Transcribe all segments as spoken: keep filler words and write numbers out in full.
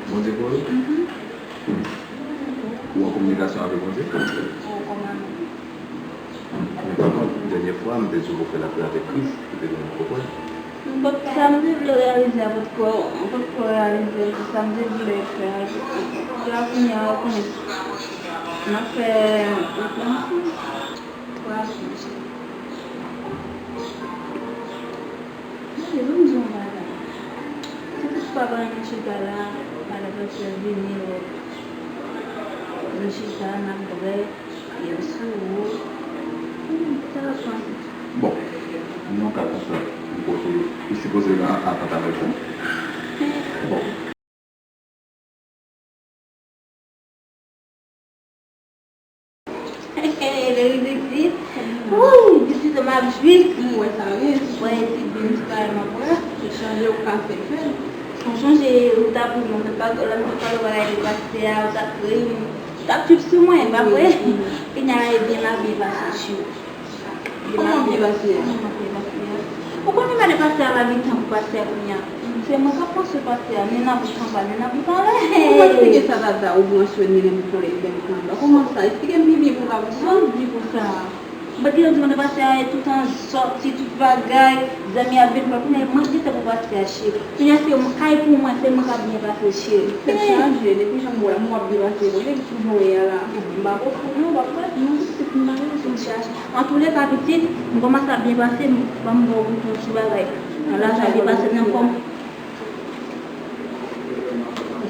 Bondye konnen? Mhm. Ou an kominikasyon avèk Bondye? Oh, kòman non? Men pa kont, dènyè fwa, m te di w pou w fè lapè avèk Kris, ou te di m ou poko. But sa m te vle reyalize a potko, potko reyalize l, sa m te vle fè a, la kounye a, ou konnen, m ap fè replanti. Twa jou. Gade, ban m di w yon bagay. Si toutfwa pandan nou chita la, malè pastè vini, nou chita, n ap bwè, e m sou ou, hmm, sa va panse. Bon, nan yon ka konsa, ou pote, ou sipoze gen antant avèk ou. Bon. Lè rive isit, wouy, isit m ap jwi. M wè sa, wi. Wè, isit, byen, se pa m ap wè. Se chanje ou ka fè, fè. Ou chonje, ou t ap ri, mwen, mwen pa, lè m te pale w bagay de pastè a, ou t ap ri, ou t ap trip sou mwen, pa vre? Wi, wi. Kounye a, e byen m ap byen pase, tchou. Kòman w byen pase a? Kòman w byen pase a? Ou konnen m ale pastè a pa gen tan pou pastè a kounye a. Se mwen k ap pran sou pastè a, ni nan bout anba, ni nan bout anlè. Kòman eksplike sa, tata, ou pran swen ni nan bout anlè, ni nan bout anba? Kòman sa? Eksplike m pi byen pou m ka konprann. Sa w di pou sa? Mwen te di w pastè a e tout an sòti, tout bagay, zanmi ap vin pran kounye a, mwen gentan pou pastè a cheri. Kounye a se yon kay pou mwen, se mwen k ap byen pase cheri. Tèt chaje, depi jan m wè m w ap byen pase, mwen te toujou wè a la. M pa konprann non, w ap pase, mwen se pitit m pa gen sou m chache. Antouleka pitit, m kòmanse ap byen pase, m ban m ba w yon ti bagay. Nan lajan byen pase nan kò m.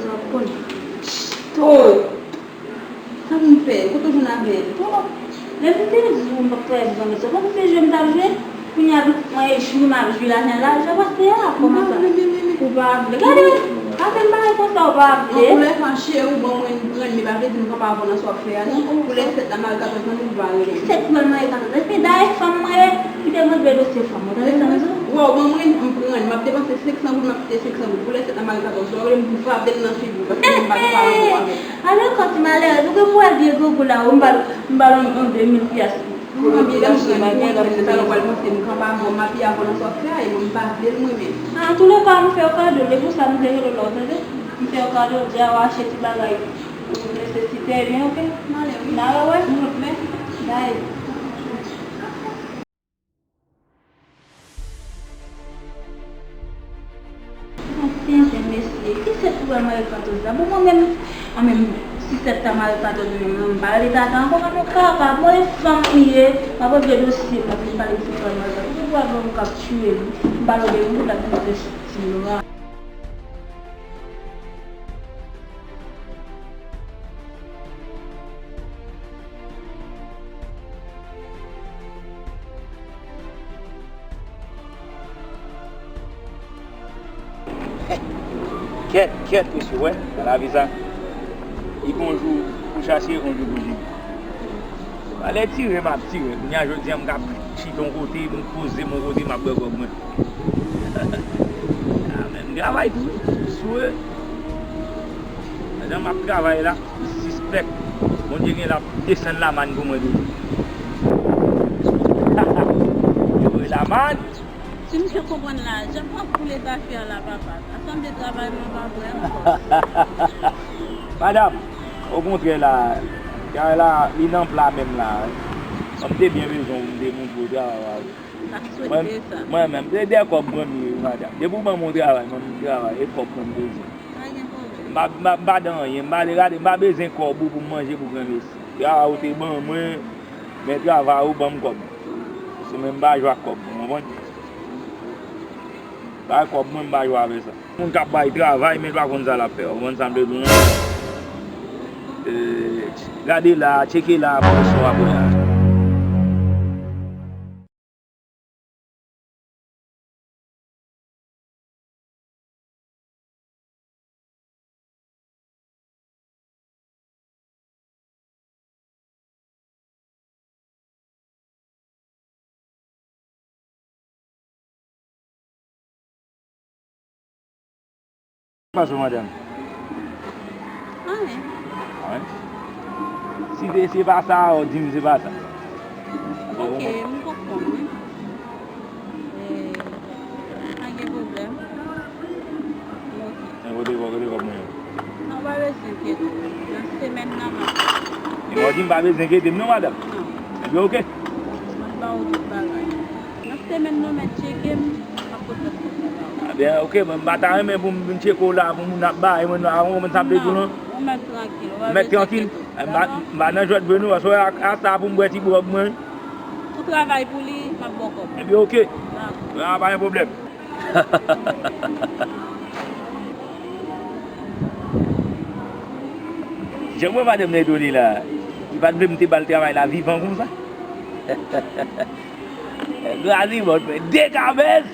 Sa w ap konn. To! Sa pou m fè? Kote w jwenn avè l? Bon, lè m te di w m p ap travay pou zanmi sa, w pa konn se jwe m t ap jwe? Kounye a, mwen, jwi m ap jwi lajan, lajan pastè a, kòman sa? Ou pa vle. Gade, pa fè m bagay konsa, ou pa vle. Antouleka, cheri, ou ban mwen yon grenn, men pa vle di m kanpe avè w nan sa w ap fè a, non. Pou lè sèt la, m al katòz nan, ou pa rele m. Sèt pou al mare katòz. Epi, dayè, fanm mwen ye, kite mwen vle dosye fanm mwen. Tande sa m di w? Wè, ou ban mwen, m pran, m ap depanse senk san goud, m ap kite senk san goud. Pou lè sèt la, m al katòz. Ou rele m, m frape l nan figi w, paske m pa gen pale avè w avè. Ale ankò ti malerèz, ou gen pou wè vye grangou la, ou m ba l, m ba l yon, yon de mil pyès. Pou mwen, byen lè m pran li pou mwen, men sa lè w pral panse m kanpe avè w, m apiye avè w nan sa w ap fè a, e mwen m pa vle l mwen menm. Antouleka, m fè w kado, e pou sa m te rele w la, w tande? M fè w kado, di a w achte ti bagay nesesite, ebyen, oke. M ale, wi. N a wè, wè. M lòt lè. Bye. Bon, tenten, mesye. Ki sèt pou pral mare katòz la? Bon, mwen menm, mwen menm, si sèt ta mare katòz mwen menm, m pa rele tata ankò, gade yon kaka. Bon, e fanm li ye, m ap regle dosye m, epi m pale di sèt pral mare katòz. Ou pral ban m k ap tiye m. M pale de moun la, m te soti la. Kèt, kèt, mesye, wè, lavi sa. Li gon jou pou chache, gon jou pou jwenn. Alè tire, m ap tire. Kounye a, jodi a, m ka chita yon kote, m poze m yon kote, m ap bwè gwòg mwen. A, men m travay tou, wi. Sou e. Pandan m ap travay la, m sispèk Bondye gen l ap desann lamàn pou mwen toujou. Yo voye lamàn. Si misye konprann la, jan w ap boule zafè la, papa, sa sanble travay mwen pa vre ankò. Madanm, okontrè la, travay la, li nan pla menm la. Mwen, m te byen bezwen w, m te montre w travay la. Mwen, mwen menm, se dèyè kòb mwen m ye, wi, madanm. Depi w ban m yon travay, mwen, m travay, e kòb mwen m bezwen. Pa gen pwoblèm. M pa, m pa, m pa dan anyen, m pa vle gade, m pa bezwen kòb ou pou m manje pou granmesi. Travay ou te ban mwen, men travay ou ban m kòb. Se mwen m pa jwe ak kòb, ou konprann? Bay kòb mwen, m pa jwe avè sa. Moun k ap bay travay, men l pa konn sa l ap fè. Ou konprann sa m vle di w, non? E, gade la, tcheke la, pran son apre a. Pase, madanm. Anyen. Anyen? Si se, se pa sa, ou di m se pa sa. Ok, m konprann, wi. E, pa gen pwoblèm. Ok. E, kote kòb, kote kòb mwen? M pa bezwen enkyete m non, madanm. Non. Ebyen, oke. Mwen ba ou tout bagay. Nan semèn nan, mèt tcheke m, m ap pote tout bagay. Ebyen, oke, mwen m pa ta renmen pou m vin tcheke w la, pou moun ap bay mwen, non, ou konprann sa m vle di w, non? Non, ou mèt trankil, ou pa bezwen enkyete w. Mèt trankil. M pa, m pa nan jwèt vre non, paske a, a sa pou m bwè ti dwòg mwen. Ou travay pou li, m ap ba w kòb. Ebyen, oke. Dakò. A, pa gen pwoblèm. Jan mwen madanm nan etone la, li pa t vle m te ba l travay la vivan konsa. Granny, bon, dekabès!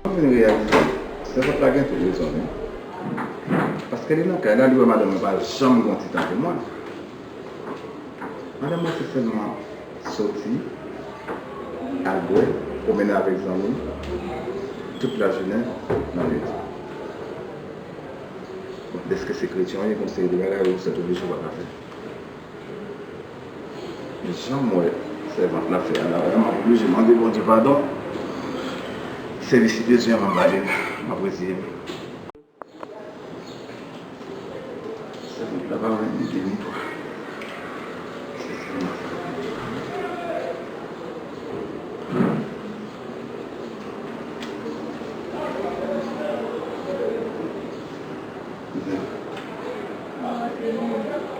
Mwen vin reyalize, sèvant la gen tout rezon li. Paske li nan kay la, li wè madanm mwen pa janm gen yon ti tan pou mwen. Madanm mwen se sèlman soti, al bwè, pwomennen avèk zanmi, tout lajounen nan ledi. Bon, dèske se kretyen w ye, gen yon seri de bagay ou sèt oblije w pa ka fè. Men jan m wè sèvant la fè a la, m ap oblije mande Bondye padon. Se li si bezwen m ap ba li l, m ap reziye m. Sèvant la pa wè ni de ni twa. Se sèlman sa. Kouzen.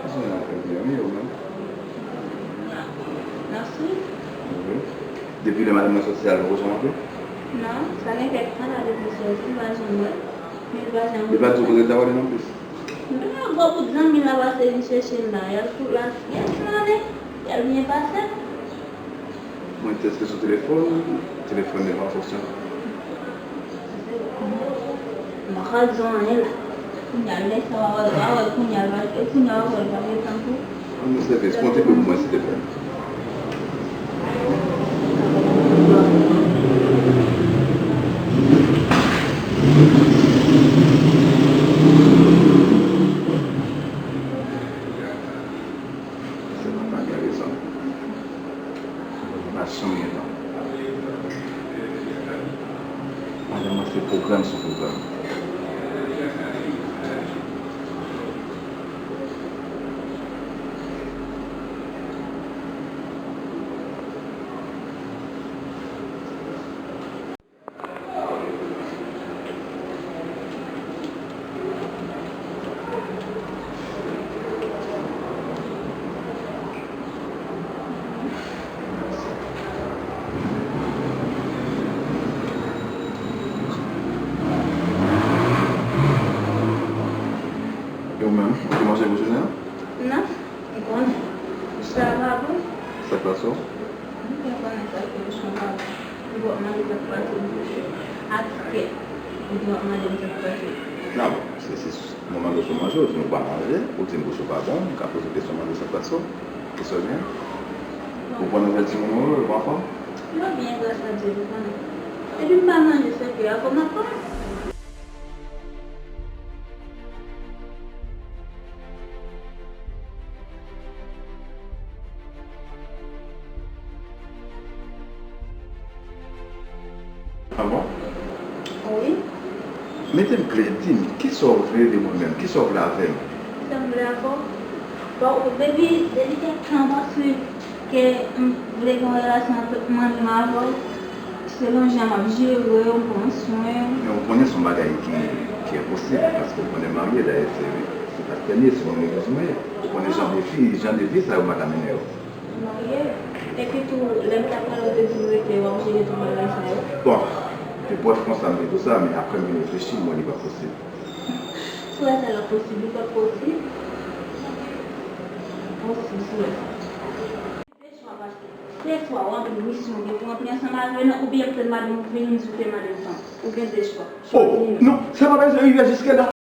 Kouzen, n ap fè byen, wi, ou menm? Mèsi. Wi. Depi lè madanm nan soti a, l poko janm antre? Non, sa gen kèk tan la depi l soti, m pa janm wè. Men l pa janm. Li pa di w kote l ta pral non plis? M te wè gwo bout zanmi l la pase vin chèche l la, y al tou, y al, y al flannen, y al byen pase. Mwen teste sou telefòn, telefòn li pa fonksyone. M pa ka di w anyen la. Kounye a, lè sa w a wè, w a wè kounye a, l pa, e kounye a w a wè l pa gen tan pou. An nou sèvis, konte pou mwen, silteplè. Se pa, pa gen rezon. Li pa janm gen tan. Madanm mwen se pwogram sou pwogram. E ou menm, ou te manje pou jounen an? Non, ou konnen. Sa va bon. Sa k pase w? Ou byen konnen sa ke bouch mwen pa bon. Ou dwe mande sa k pase m bouch ou. Atike, ou dwe mande m sa k pase. Non, se, se, mwen mande w si w manje, ou di m ou pa manje, ou di m bouch ou pa bon, m ka poze w kesyon, mande sa k pase w. Kesyon byen? Ou pran nouvèl timoun ou yo, yo pa anfòm? Yo byen, gras a Dye, ou konnen. Depi m pa manje, se ke a kòm a kòm. Ah bon? Wi. Mete m klè, di m, kisa w vle de mwen menm? Kisa w vle avè m? Sa m vle avè w? Bon, depi, depi kèk tan, m ap swiv ke m vle gen yon relasyon ant mwen menm avè w. Selon jan m ap jere w, m pran swen w. Men ou konnen se yon bagay ki, ki enposib, paske ou konnen m marye, dayè se, se pastè m ye, se yon legliz mwen ye. Ou konnen jan de fi, jan de vi sa yo m pa ka mennen yo. Ou marye, epi tou, lè m t ap pale w te di m rete, w ap jere tout bagay sa yo. Bon, te pwòch konsa m te di w sa, men apre m vin reflechi, m wè li pa posib. Si w wè sa l ap posib, li p ap posib. Posib, si w wè sa. De chwa, paske se swa w antre misyon w gen pou w antre ansanm avè l, oubyen pou madanm ou vini m di w ke madanm pa m. Ou gen de chwa. Oh, chwazi youn. Non, sa pa bezwen rive jiske la.